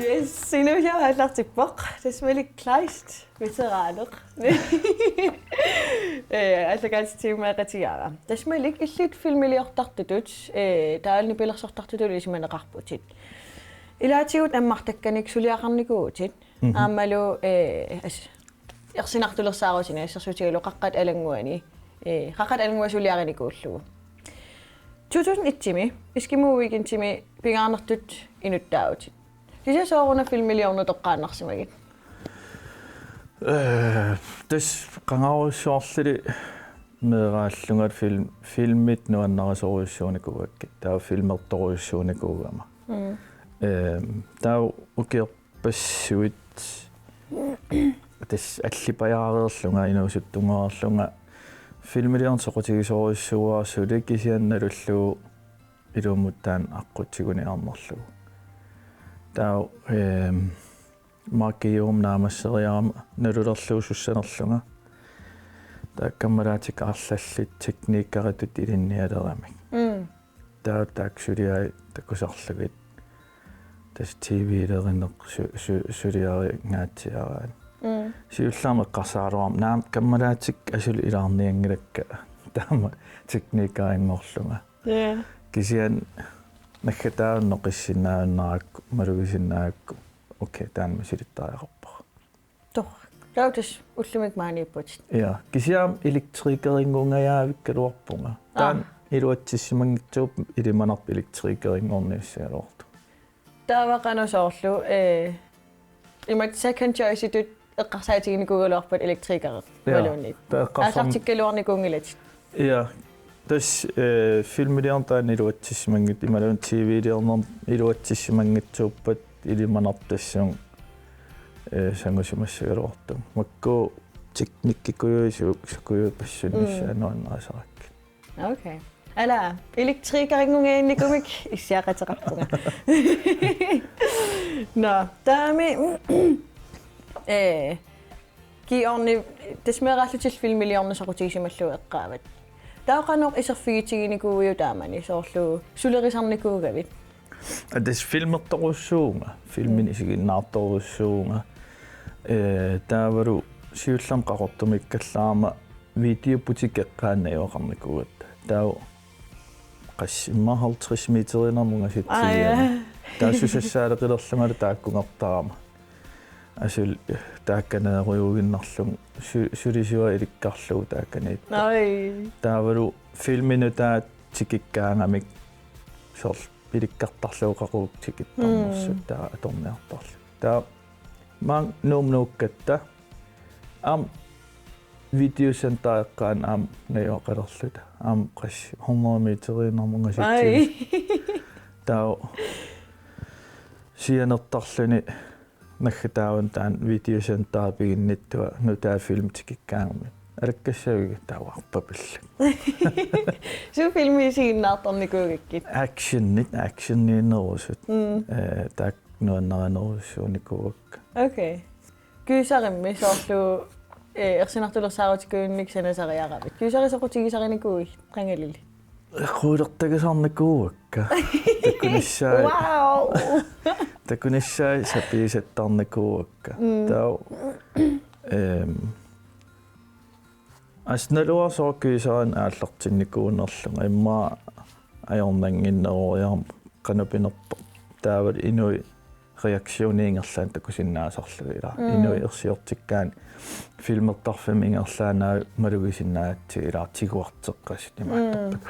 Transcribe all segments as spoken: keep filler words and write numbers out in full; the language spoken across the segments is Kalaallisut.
Yes, Sinuusiaq aallartippoq. Tassa malik Kleist, veteraneq. Eh, aallakaatitsivimmi qatiara. Tassa malik illit filmiliortartutut, eh, taavalu nipilersortartutut ilisimaneqarputit. Ilaatigut ammartakkanik suliaqarnikuuvutit. Mhm. Aammalu, eh, as-, ersinartulersaarutinik assersuutigalugu Qaqqat Alannguani, eh, Qaqqat Alannguani suliarinikuullugu. To tusind et-imi Eskimo Weekendimi pingaarnertut inuttaavutit. Kisianni sooruna filmiliorneq toqqaannarsimagit? Eh, tassa qangarujussuarlili meeraallunga film-, filmit nuannarisorujussuunikuugakkit. Taava filmertorujussuunikuugama. Mm. Eh, taava ukior- passuit. Tassa allipajaareerlunga, inuusuttunngorlunga. Filmiliorneq soqutigisorujussuuara suli, kisianni nalullugu ilumut taanna aqqutsiguniarnerlugu. Taava, ehm, Makium naammasseriarama nalulerlugu sussanerlunga. Taava kammalaatikka arlallit teknikeritut ilinnialeramik. Mm. Taava taakku suliai takusarlugit. Tassa T V-lerineq su-, su-, suliaringaatsiaraat. Mm. Siullermik eqqarsaraluarama naamik kammalaatikka asuli ilaarnianngilakka taama teknikerinngorlunga. Ja. Kisianni naggataanut qissinnaajunnaarakku, malugisinnaagukku. Okay, taanna misilittariaqarpara. Torrak. Taava tassa ullumikkut maaniipputit. Ja, kisianni elektrikerinngunngajavikkaluarpunga. Taanna, aa, iluatsissimanngitsuupput ilimanarpoq elektrikerinngorniussagaluartoq. Taava qanoq soorlu, eh, imatut second choice-itut eqqarsaatiginikuugaluarpat elektrikerit. Ja, imaluunniit. Taava eqqarsarn- aallartikkaluarnikuunngilatit. Ja, tassa, eh, filmiliorneq taanna iluatsissimanngit-, imaluunniit T V-liorneq iluatsissimanngitsuuppat ilimanarpoq tassunga, eh, sangusimassagaluartunga. Makku teknikkikujui su-, sukujuit passunnissaat, mm, nuannarisarakkit. Okay. Ala, elektrikerinngungajannikumik issiaqateqarpunga. Nå, taava, eh, Kiorni, tassa meeraallutillu filmiliorneq soqutigisimallugu eqqaavat. Taava qanoq iserfigitiginikuuiuk taamani, soorlu sulerisarnikuugavit? Aa, tassa filmertorujussuuvunga, filmini, mm, isiginnaartorujussuuvunga. Eh, taavalu siullermik Qaqortumiikkallarama videobutik eqqaani najugaqarnikuugatta. Taava qassimma halvtreds meteriinermut, aa, ja, ungasitsivigama. Taava susassaaleqilerlungalu taakkunngertarama. Asuli taakkaneerujuinnarlunga su-, sulisua ilikkarlugu taakkaniippoq. Oj. Taavalu filmi nutaaq tikikkaangamik soorlu ilikkartarlugu qaqugu tikittarnersut, mm, taava atorniartarlugu. Taava maanga Nuummut nuukkatta aamma videocenter eqqaani aamma najugaqalerluta. Aamma qassit hundrede meteriinermut ungasitsivik. Oj. Taava sianertarluni naggataavunga taanna videocenter piginnittua nutaaq filmi tikikkaangamik. Alakkassaviga? Taava arpapillak. Suut filmit isiginnaartarnikuugakkit? Actionit, actioniinnerusut. Mm. Eh, taakku nuannarinerussuunikuuakka. Okay. Gyserimmi soorlu, eh, ersinartulersaarutikuunnik sanasariaravit. Gyserit soqutigisarinikuuigit qangalili? Quulertagisarnikuuakka. Takunissaat. Wow! Takunissaat sapiisattarnikuuakka. Mm. Taava, ehm, assut naluara soorlu gyserinik aallartinnikuunerlunga, immaqa ajornannginneroriarama qanoq pinerpoq. Taavalu inuit reaktionit ingerlaannaq takusinnaasarlugit, ilaa. Mm. Inuit ersiortikkaanni filmertarfimmi ingerlaannaq malugisinnaagatsigit, ilaa, tiguarteqqasut imaattarput. Mm.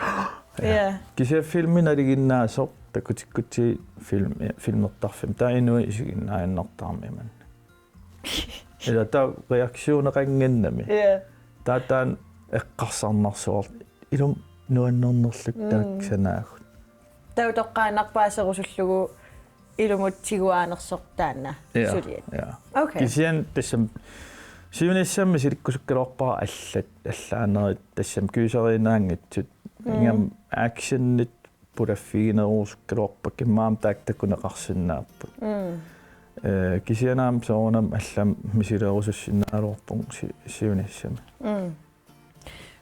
Ja. Ja. Kisianni filmi nalinginnaasoq takutikkutsigit film-, filmertarfimmi. Taava inuit isiginnaajunnaartarami imannak. Ilaa, taava reaktioneqannginnami. Ja. Taava taanna eqqarsarnarsuarlu ilumut nuannernerlugu, mm, taakku sanaagut. Taava toqqaannaq paaserusullugu ilumut tiguaanersoq taanna, ja, suliat. Ja. Okay. Kisianni tassami siunissami misilikkusukkaluarpara allat, allaanerit tassami gyseriinnaanngitsut. Mm. Ingammik actionit pulaffiginerusukkaluarpakka, immaqa aamma taakku takuneqarsinnaapput. Mm. Eh, kisianni aamma soorunami allamik misileerusussinnaagaluarpunga si-, siunissami. Mm.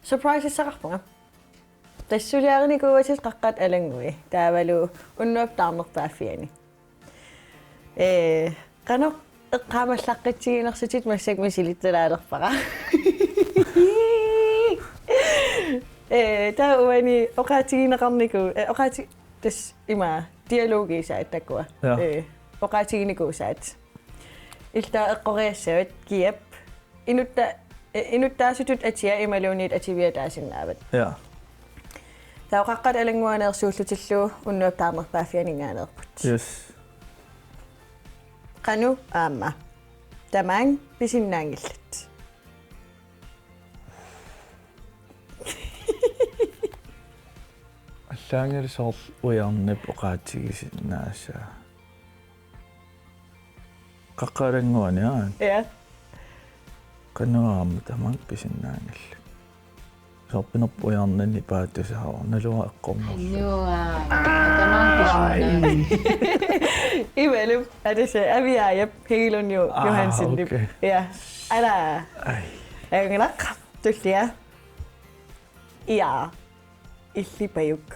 Surprisessaqarpunga. Tassa suliarinikuuatit Qaqqat Alanngui, taavalu Unnuap Taarnerpaaffiani. Ee, qanoq eqqaamallaqqitsiginersutit massakkut misilittalaalerpara. Ee, taava uani oqaatigineqarniku-, ee, oqaati-, tassa ima dialogiusaat taakku. Ja. Ee, oqaatiginikuusaat. Illit eqqoriassavat kiap inutta-, ee, inuttaasutut atia imaluunniit ativiataasinnaavat. Ja. Taava Qaqqat Alannguaneersuullutillu Unnuap Taarnerpaaffianinngaanneerput. Yes. Qanoq aamma. Tamaanga pisinnaanngillat. Allaanngilaq soorlu ujarnip oqaatigisinnaasaa. Qaqqat Alannguani, aa? Ja. Qanoq aamma tamaanga pisinnaanngillat. Soorpinerput ujarnani paatusaavoq, naluara eqqornerlugu. Nuaa. Tamaanga pisinnaanngillat. Imaluunniit, aa, tassa Aviaajap Hegelund Jo-, Aa, Johansenip. Okay. Ja. Ala. Ai. Ajunngilaq. Tullia. Ja. Illit Pajuk.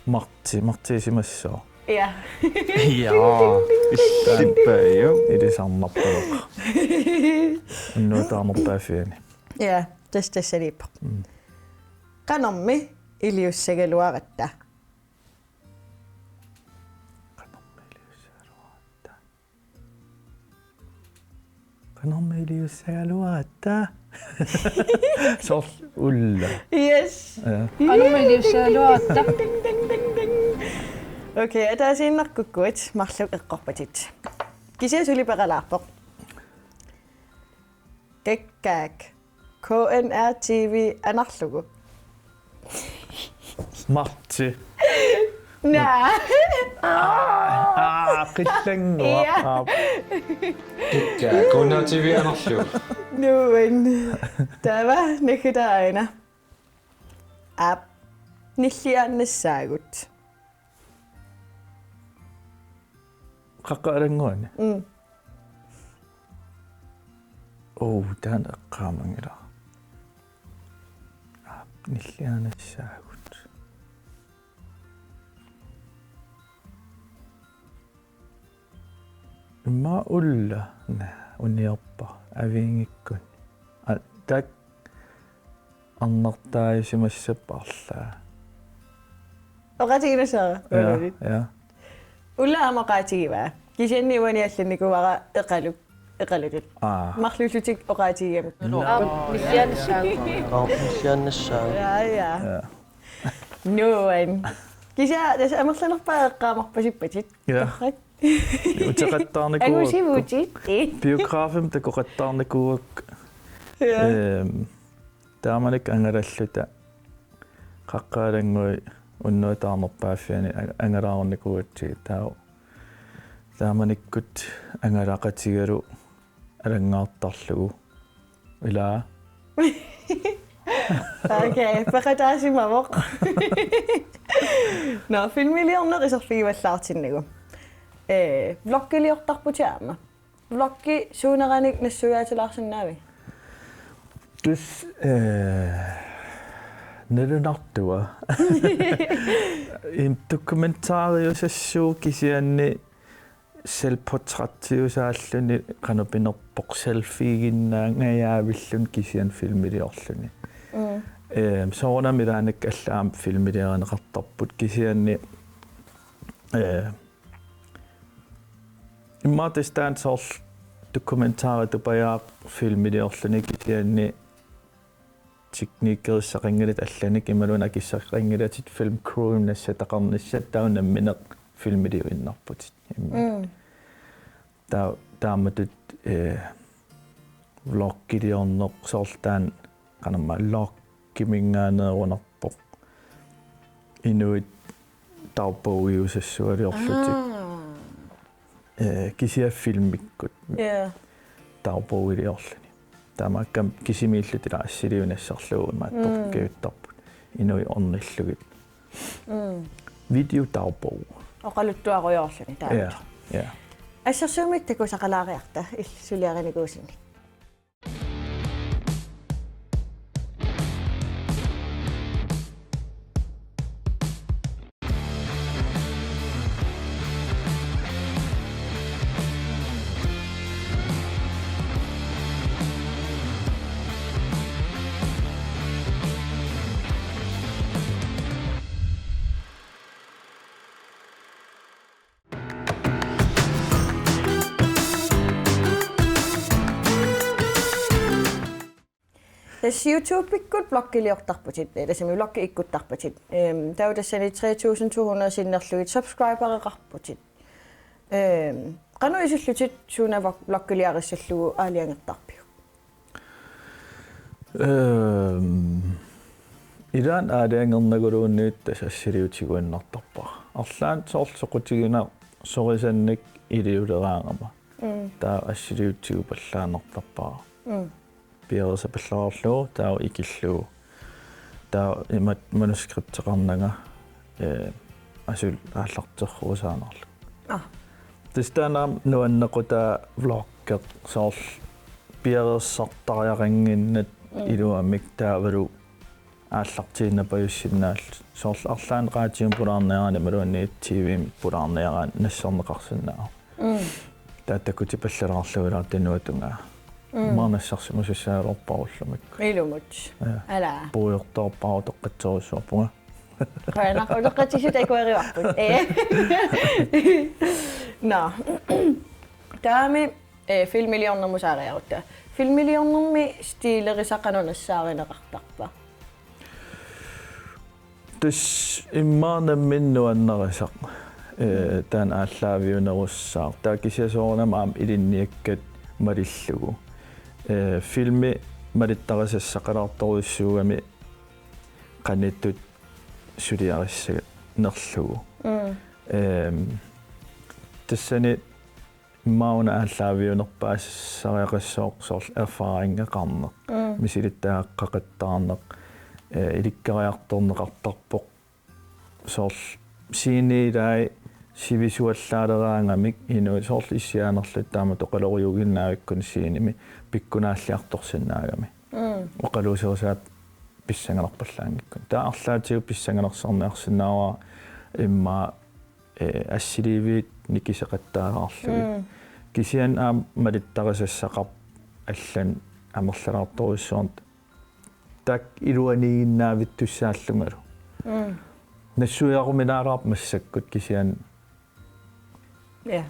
Marti, Martiusimassooq. Ja. Ja. Illit Pajuk. Ilisarnarpara. Unnuap Taarnerpaaffiani. Ja, tassa tassaniippoq. Mm. Qanormi iliussagaluaratta? Qanormi iliussagaluaratta? Qanormi iliussagaluaratta? Soorlu Ulla. Yes. Ja. Qanormi iliussagaluaratta? Okay, ataasiinnaq kukkuit marluk eqqorpatit. Kisianni suli peqalaarpoq. Kakkaak. K N R T V anarlugu. Marti. Naa. Aa, qillanngua. Ja. Aa. Kakkaak, K N R T V anarlugu. Nuan. Taava naggataani. Aap. Nilliaannassaagut. Qaqqat Alannguani? Mm. Oo, taanna eqqaamanngilaq. Aap, nilliaannassaagut. Immaqa Ulla, naa, uniorpara, aviingikkuni. Aa, taakku arnartaajusimassappat arlaat. Oqaatiginnassaanga, ja, uagut. Ja. Ulla aamma oqaatigivaa. Kisianni uani allannikuuara eqalu-, eqalutut. Aa. Marluullutik oqaatigigamik. Aap, nilliaannassaagut. Aap, nilliaannassaagut. Ja, ja. Ja. Nuan. Kisianni tassa amerlanerpaat eqqaamarpasippatit. Ja. Torrak. Uteqattaarnikuuakku. Angusivutit. Biografimik takoqattaarnikuuakku. Ja. Ehm, taamanikkut angalalluta Qaqqat Alanngui Unnuap Taarnerpaaffiani ang-, angalaarnikuugatsigit, taava taamanikkut angalaqatigalu alanngaartarlugu. Ilaa? Okay, peqataasimavoq. Nå, filmiliorneq iserfigivallaartinnagu. Ee, vloggiliortarputit aamma. Vloggi suuneranik nassuiaatilaarsinnaaviuk? Tassa, ee, nalunartua. Im, dokumentariusassuuvoq kisianni selvportrættiusaalluni qanoq pinerpoq, selfieginnaangajaavilluni kisianni filmiliorluni. Mm. Ehm, soorunami ilaanni allaat filmiliarineqartarput kisianni, eh, immaqa tassa taanna soorlu dokumentari tupajaaq filmiliorluni kisianni teknikkerissaqanngilatit allanik imaluunniit akissaqanngilatit film crewimik nassataqarnissat, taava nammineq filmiliuinnarputit. Mm. Taa-, taamatut, eh, vloggiliorneq soorlu taanna qanormaa vloggiminngaanneerunarpoq. Inuit dagbogiusassualiorlutik. Aa. Eh, kisianni filmikkut. Ja. Dagbogiliorluni. Taamaakkami kisimiilluta ila assiliiviit nassarlugu imaattoq. Mm. Kajuttarput. Inuit ornillugit. Mm. Videodagbog. Oqaluttuarujoorluni taama. Ja, ja. Assersuummik takusaqalaariarta illit suliarinikuusinnik. Tassa YouTube-ikkut vloggiliortarputit, eh, tassami vloggi ikkuttarputit. Ehm, taava tassani tre tusind to hundrede sinnerlugit subscribereqarputit. Ehm, qanoq isillutit suuna vlog-, vloggiliarissallugu aalajangertarpiuk? Ehm, ilaanni aalajangernaguluunniit tassa assiliutiguinnartarpara. Arlaannik soorlu soqutiginarsorisannut iliuleraangama. Mm. Taava assiliutigupallaannartarpara. Mm. Piareersapallalaarlugu, taava ikillugu. Taava imatut manuskripteqarnanga, eh, asuli aallarterruusaannarlugu. Ah. Tassa taanna aamma nuannequtaa vloggeq soorlu piareersartariaqannginnata Mm. iluamik taavalu aallartiinnarpajussinnaalluni. Soorlu arlaannik raatiumi pulaarniaraanni imaluunniit T V-mi pulaarniaraanni nasserneqarsinnaavoq. Mm. Taava takutipallalaarlugu ilaatinuatungaa. Mm. Maani nassarsimasussaagaluarparullumikku. Ilumut. Ja. Ala. Puigortoorpara utoqqatserujussuarpunga. Qujanaq, utoqqatsissut akuerivarput. Ee. Nå. Taavami, eh, filmiliornermut saariarutta. Filmiliornermi stilerisaq qanoq nassaarineqartarpa? Tassa immaqa nammineq nuannarisaq, eh, taanna aallaaviunerussaaq. Taava kisianni soorunami aamma ilinniakkat malillugu. Eh, filmi malittarisassaqalaartorujussuugami qanittut suliarissanerlugu. Mm. Ehm, tassani immaqa una aallaaviunerpaasariaqassooq soorlu erfaringeqarneq. Mm. Misilittagaqaqattaarneq, eh, ilikkariartorneqartarpoq. Soorlu scenei ilai sivisuallaaleraangamik inuit soorlu issiaanerlutik taamatut oqalorujuuginnaavikkuni scenemi pikkunaalliartorsinnaagami. Mm. Oqaluuserisaat pissanganarpallaanngikkuni. Taava arlaatigut pissanganarsinnaavara immaqa, eh, assiliiviit nikiseqattaalaarlugit. Mm. Kisianni aamma malittarisassaqarpoq allanut amerlalaartorujussuarnik taakku iluaniiginnaavittussaallungalu. Mm. Nassuiaruminaalaarpoq massakkut kisianni. Ja.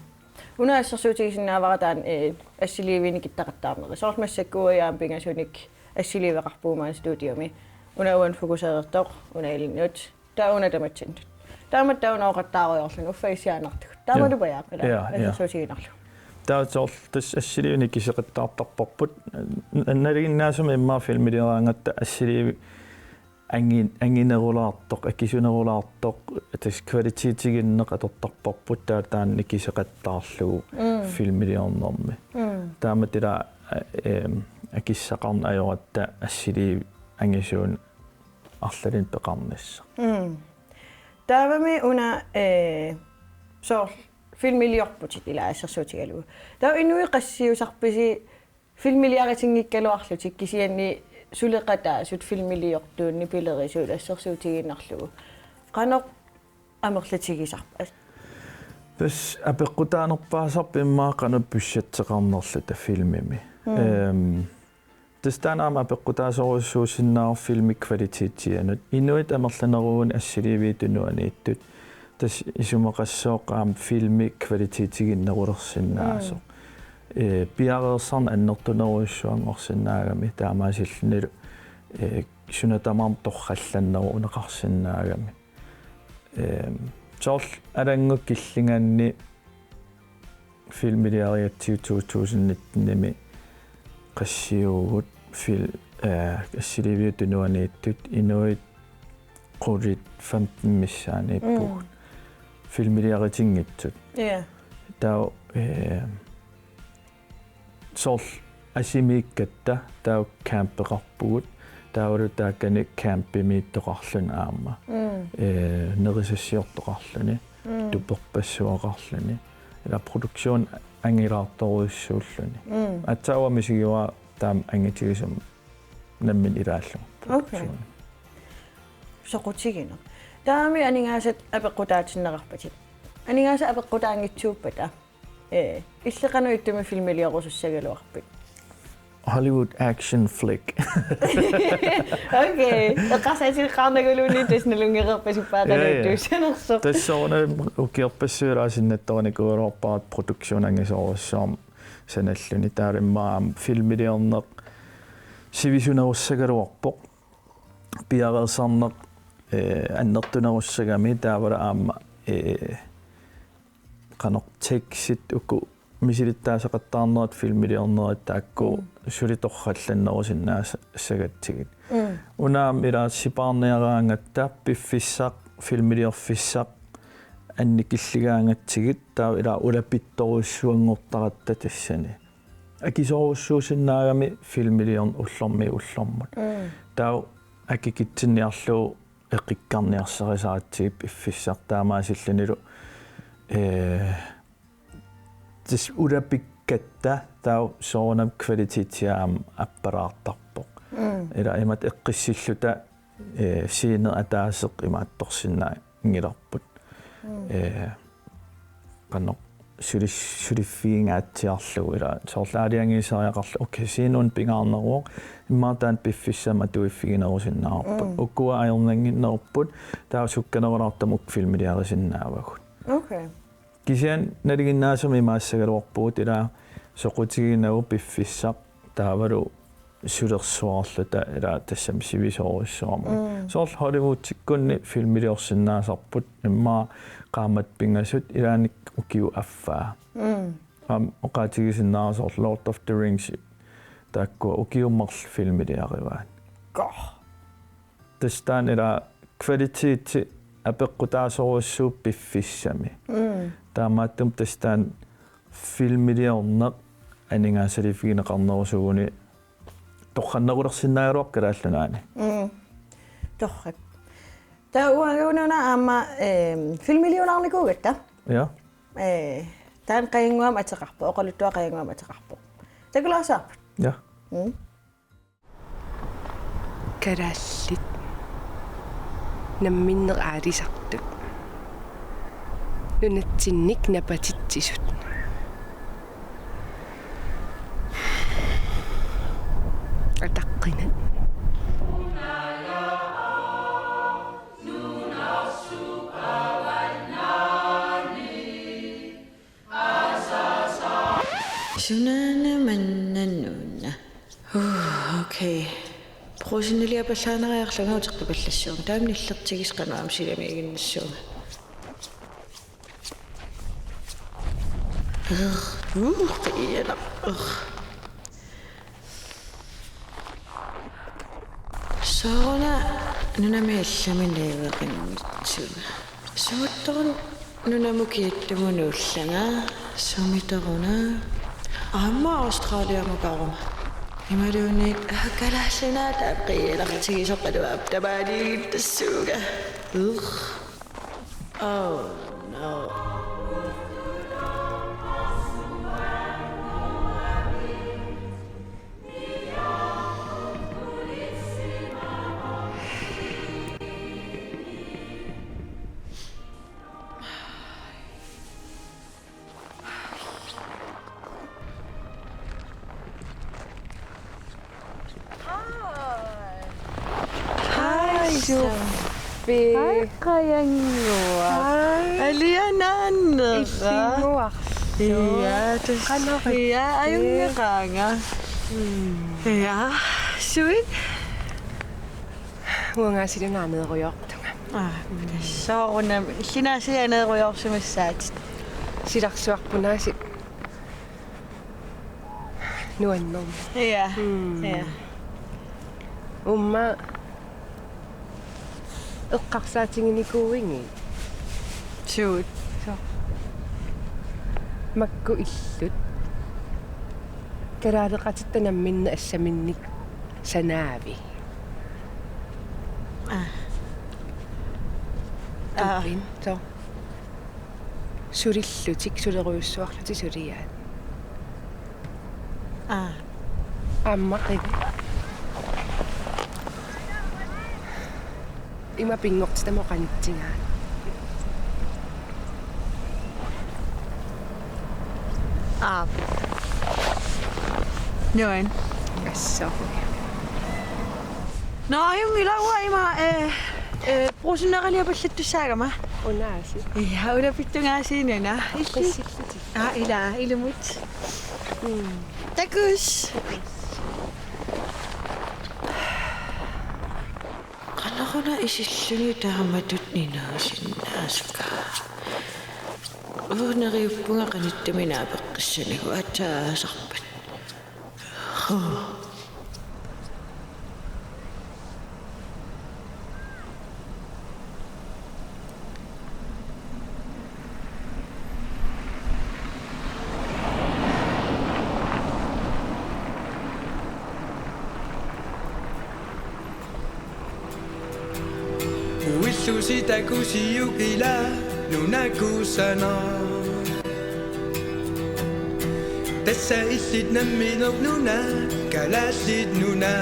Una assersuutigisinnaavara taanna, eh, assiliivinik nikittaqattaarneri. Soorlu massakkut uagut aamma pingasunik assiliiveqarpugut maani studiomi. Una uannut fokuseertoq, una ilinnut. Taava una tamatsinnut. Taamatut taava una oqattaarujoorluni uffa issiaannartugut. Taamalu Ja. pajaaq, ilaa, Ja, ja. assersuutigiinnarlugu. Taava soorlu tassa assiliivinik nikiseqattaartarparput. N-, nalinginnaasumik immaqa filmiliaraangatta assiliivik angi-, anginerulaartoq, akisunerulaartoq, tassa kvalitetiginneq atortarparput taava taanna nikiseqattaarlugu Mm. filmiliornermi. Mm. Taamatut ilaa, eh, ehm, akissaqarneq ajoratta assiliivik angisuuneq arlalinnik peqarnissaq. Mm. Taavami una, eh, soorlu filmiliorputit ilaa assersuutigalugu. Taava inuit qassiusarpisi filmiliaritinngikkaluarlutik kisianni suleqataasut filmiliortuunneq pilerisuut assersuutigiinnarlugu. Qanoq amerlatigisarpa? Tassa apeqqutaanerpaasarpoq immaqa qanoq budgeteqarnerluta filmimi. Mm. Ehm, tassa taanna aamma apeqqutaasorujussuusinnaavoq filmip kvalitetianut. Inuit amerlaneruvugut assiliiviit tunuaniittut. Tassa isumaqassooq aamma filmi kvalitetiginnerulersinnaasoq. Mm. Eh, piareersarneq annertunerujussuanngorsinnaagami taamaasillunilu, eh, suna tamarmi torrallanneruneqarsinnaagami. Ehm, soorlu Alanngut killinganni filmiliarigatsigu to tusind nitten-imi qassiuvugut fil-, eh, assiliiviit tunuaniittut inuit qulit femten missaaniippugut. Mm. Filmiliaritinngitsut. Ja. Taava, eh, soorlu asimiikkatta taava campeqarpugut, taavalu taakkani campimiittoqarluni aamma. Mm. Eh, nerisassiortoqarluni, Mm. tuperpassuaqarluni. Ilaa produktion angilaartorujussuulluni. Mm. Aatsaat uanga misigivara taama angitigisumik nammineq ilaallunga. Okay. Produktion. Soqutigineq. Taavami aningaasat apeqqutaatinneqarpatit. Aningaasat apeqqutaanngitsuuppata. Eh, illit qanoq ittumik filmiliorusussagaluarpit? Hollywood action flick. Okay. Eqqarsaatigeqqaarnaguluunniit tassa nalunngereerpasippaat Ja, ja. qanoq ittuussanersoq. Tassa una ukiorpassuit ilaasinnattorinikuugaluarpara produktion angisoorujussuarmik sanalluni. Taava immaqa aamma filmiliorneq sivisunerussagaluarpoq. Piareersarneq, eh, annertunerussagami taavalu aamma, eh, qanoq tekstit uku misilittaaseqattaarnerat filmiliornerat taakku Mm. suli torrallannerusinnaassagatsigit. Mm. Una aamma ila sipaarniaraangatta piffissaq filmiliorfissaq annikilligaangatsigit taava ila ulapittorujussuanngortaratta tassani. Akisoorujussuusinnaagami filmiliorneq ullormiit ullormut. Mm. Taava akikitsinniarlugu eqikkarniarsarisaratsigit piffissaq taamaasillunilu, eh, tassa ulapikkatta taava soorunami kvalitetia aamma appalaartarpoq. Mm. Ila imatut eqqissilluta, eh, scene ataaseq imaattorsinnaanngilarput. Mm. Eh, qanoq sulis-, suliffigingaatsiarlugu ila soorlu aalajangiisariaqarlugu, okay, scene una pingaarneruvoq, immaqa taanna piffissami atuiffiginerusinnaavarput. Mm. Ukua ajornannginnerupput, taava sukkanerulaartumik uku filmiliarisinnaavagut. Okay. Kisianni nalinginnaasumik imaassagaluarpugut ila soqutiginagu piffissaq taavalu sulersuarluta ila tassami sivisoorujussuarmik. Mm. Soorlu Hollywoodikkunni filmiliorsinnaasarput immaqa qaammatit pingasut ilaanni ukiup affaa. Mm. Aamma oqaatigisinnaasarput Lord of the Rings taakkua ukiut marluk filmiliarivaat. Qaa. Tassa taanna ila kvaliteti apeqqutaasorujussuuvoq piffissami. Mm. Taamaattumik tassa taanna filmiliorneq aningaasaliiffigineqarnerusuguni torrannerulersinnaagaluarpoq Kalaallit Nunaanni. Mm. Torrak. Taava uanga una aamma, eh, filmiliuaarnikuugatta. Ja. Eh, taanna Qajannguamut ateqarpoq, oqaluttuaq Qajannguamut ateqarpoq. Takulaassavarput. Ja. Mm. Kalaallit. Namminneq aalisartut. Nunatsinnik napatitsisut. Ataqqinat. Sunaana manna nuuna. Uh, okay. Brugseniliappallaaneriarlunga uteqqipallassuunga. Taama nillertigisaq qanoq aamma silamiiginnassuunga. Ugh, uh, qiianaq. Ugh. Sooruna nunami allami naaveqinngitsunga. Suuttoruna nunamut kiattumut nuullanga, sumitoruna. Aamma Australiamukaruma. Imaluunniit, ah, Kalaallit Nunaata qiianartigisoqaluaap tamaaniiginnassuunga. Ugh. Oh, no. Hi. Hi, Sofie. Hi, Qajannguaq. Hi. Alianaannera. Illinnguarlu. Ia, tassa. Qanoq. Ia, ajunngeraanga. Mm. Ia, suit. Uangaasilu naameerujoortunga. Aa, soorunami. Illit aasiit aneerujoorsimissaatit. Silarsuarput aasiit nuannermut. Ja. Mm. Ja. Uumma eqqarsaatiginikuuigit? Suut? Soo. Makku illut. Kalaaleqatitta namminneq assaminnik sanaavi. Aa. Aa. Tupinnaq. Soo. Sulillutik, sulerujussuarlutik suliaat. Aa. Aamma qivi. Ima pinngortitami oqaanitsigaat. Aap. Nuann'. Assut. Nå, ajunngilaq, uanga ima, eh, eh, Brugseniliapallattussaagama. Una aasiit. Ja, ulapittunga aasiit una. Illit? Qissillutit. Aa, ila, ilumut. Mm. Takuss. Quna isilluni taamatut inuusinnaasuka. Uu, neriuppunga qanittumi naapeqqissanigu, aatsaat aasarpat. Huu. Uillusi takusiuk ila nuna kusanaq. Tassa illit nammineq nuna, kalaallit nuna.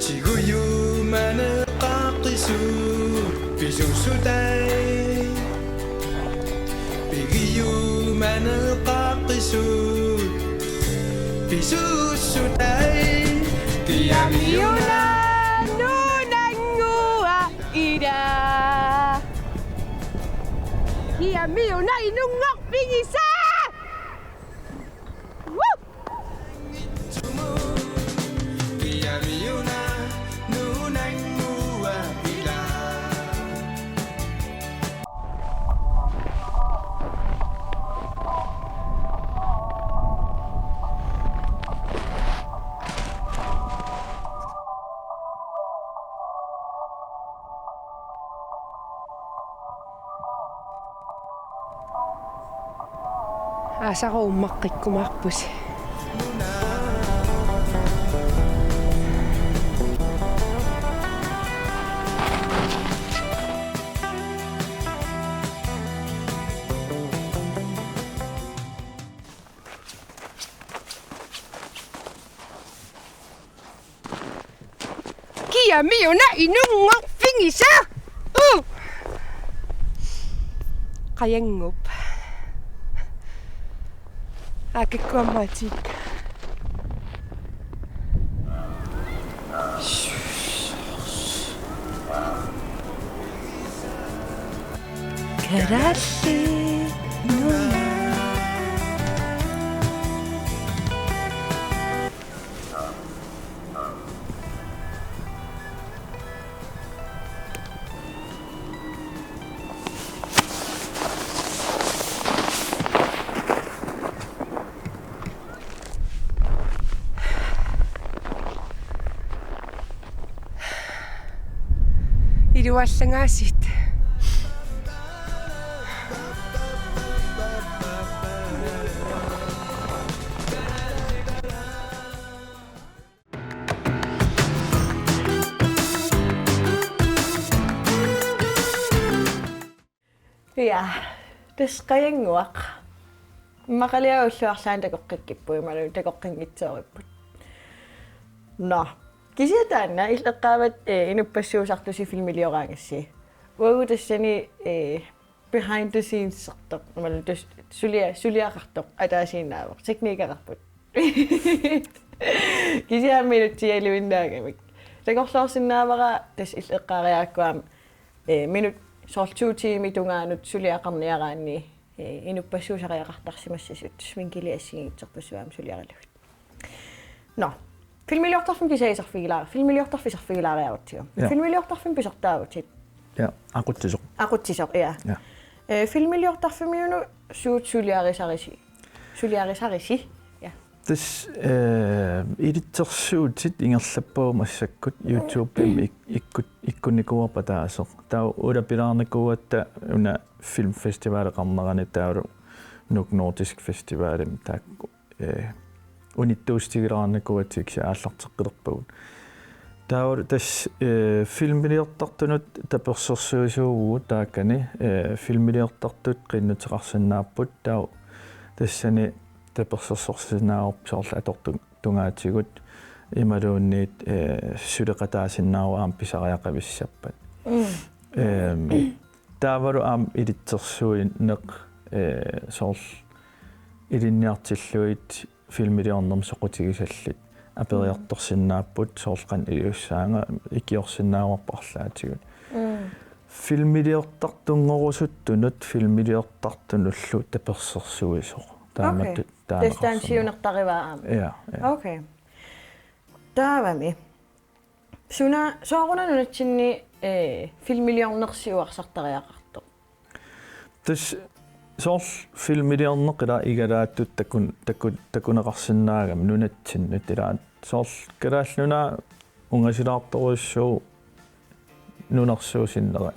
Tigujumaneqaqqisut pisussutai. Pigijumaneqaqqisut pisussutai. Kiamiuna nunanngua ila. Kiamiuna inunngorfigisaq. Woo! Aasaq ummaqqikkumaarpusi. Kiamiuna inunngorfigisaq. Uu. Qajannguup. Aa, kikkuammaatik. Kalaallit Nunaat. Iluallangaasit. Ja, tassa qajannguaq. Immaqaliaq ullut arlaanni takoqqikkipput, imaluunniit takoqqinngitsooripput. Nå, kisianni taanna illit eqqaavat, eh, inuppassuusartusi filmilioraangassi. Uagut tassani, eh, behind the scenes-ertoq, imaluunniit tassa sulia-, suliaqartoq ataasiinnaavoq, teknikeqarput. Kisianni minutsialuinnaagamik. Takorloorsinnaavara tassa illit eqqaariarakku aamma, eh, minut soorlu to tiimit tungaanut suliaqarniaraanni, eh, inuppassuusariaqartarsimassasut sminkili assigiinngitsorpassuit aamma suliaralugit. Nå. Filmiliortarfimmi kisiisa iserfigilaar-, filmiliortarfik iserfigilaariarutsigu. Ja. Filmiliortarfimmi pisortaavutit. Ja, aqutsisoq. Aqutsisoq, ja. Ja. Eh, filmiliortarfimmiunut suut suliarisarisi. Suliarisarisi. Ja. Tassa, eh, ilitsersuutit ingerlappavut massakkut YouTube-imi ik-, ikkut-, ikkunnikuuarput ataaseq. Taava ulapilaarnikuugatta una filmfestivaleqarnerani taavalu Nuuk Nordisk Festivalimi taakku, eh, unittuussutigilaarnikuugatsigit kisianni aallarteqqilerpagut. Taava tassa, eh, filmiliortartunut tapersersuisuuvugut taakani, eh, filmiliortartut qinnuteqarsinnaapput, taava tassani tapersersorsinnaavarput soorlu atortu-, tungaatigut imaluunniit, eh, suleqataasinnaavoq aamma pisariaqavissappat. Mm. Ehm, taavalu aamma ilitsersuineq, eh, soorlu ilinniartillugit filmiliornermut soqutigisallit aperiartorsinnaapput, soorlu qanoq iliussaanga, ikiorsinnaavarput arlaatigut. Mm. Filmiliortartunngorusuttunut filmiliortartunullu tapersersuisoq. Taamatut. Okay. Tassa taanna taaneqarsinnaavoq. Siunertarivaa aamma. Ja, ja. Okay. Taavami. Suna, sooruna nunatsinni, eh, filmiliornersi uarsartariaqartoq? Tassa soorlu filmiliorneq ila igalaattut takun-, takun-, takuneqarsinnaagami nunatsinnut ila. Soorlu Kalaallit Nunaat ungasilaartorujussuuvoq nunarsuup sinnera.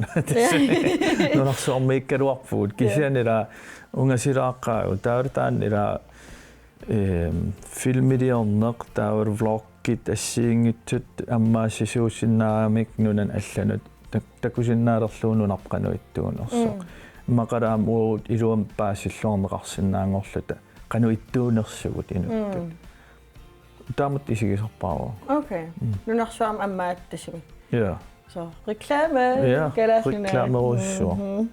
Nunarsuarmiikkaluarpugut. Ja. Kisianni ila ungasilaaqqaagut. Taavalu taanna ila, ehm, filmiliorneq, taavalu vloggit assigiinngitsut ammaassisuusinnaagamik nunanut allanut tak-, takusinnaalerlugu nunarput qanoq ittuunersoq. Mm. Immaqalu aamma uagut iluamik paasilluarneqarsinnaanngorluta qanoq ittuunersugut inuttut. Mm. Taamatut isigisarpara. Okay. Mm. Nunarsuarmi ammaattassami. Ja. Så, reklame. Ja, Kalaallit Nunaat. Reklamerujussuaq. Mhm.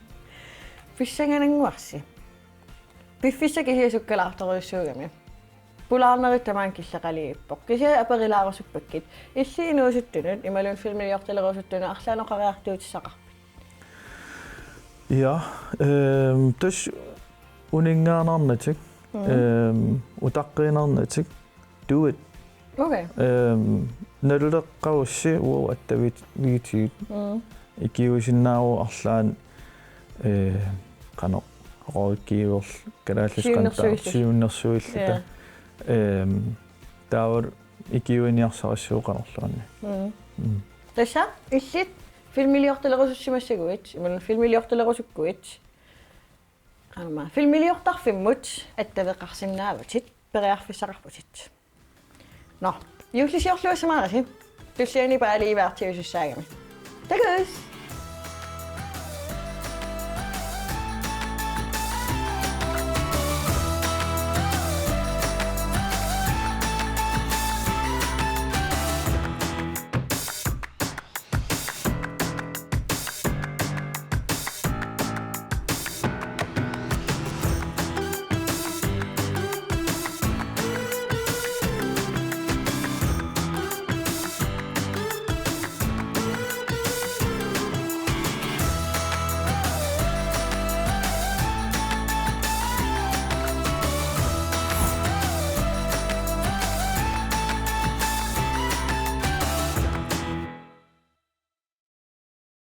Pissanganannguarsi. Piffissaq kisiat sukkalaartorujussuugami. Pulaarnerit tamaanga killeqalerpoq. Kisianni aperilaarusuppakkit. Illit inuusuttunut, imaluunniit filmiliortalerusuttunut, arlaannik oqariartuutissaqarpit? Ja, ehm, tassa uninngaannarnatik, mm, ehm, utaqqiinnarnatik, do it. Okay. Ehm, naluleqqavussi uagut attavigitigit. Mm. Ikiuisinnaavoq arlaannik, eh, qanoq, rådgiver, kalaallisut qanoq taava, siunnersuilluta. Siunnersuilluta. Ja. Ehm, taavalu ikiuiniarsarissaagut qanorluunniit. Mm. Mm. Tassa, illit filmiliortalerusussimassaguit, imaluunniit filmiliortalerusukkuit, qanormaa, filmiliortarfimmut attaveqarsinnaavutit, periarfissaqarputit. Nå, juullisiorluassamaarisi, tulliani paaliivaartiusussaagami. Takuss!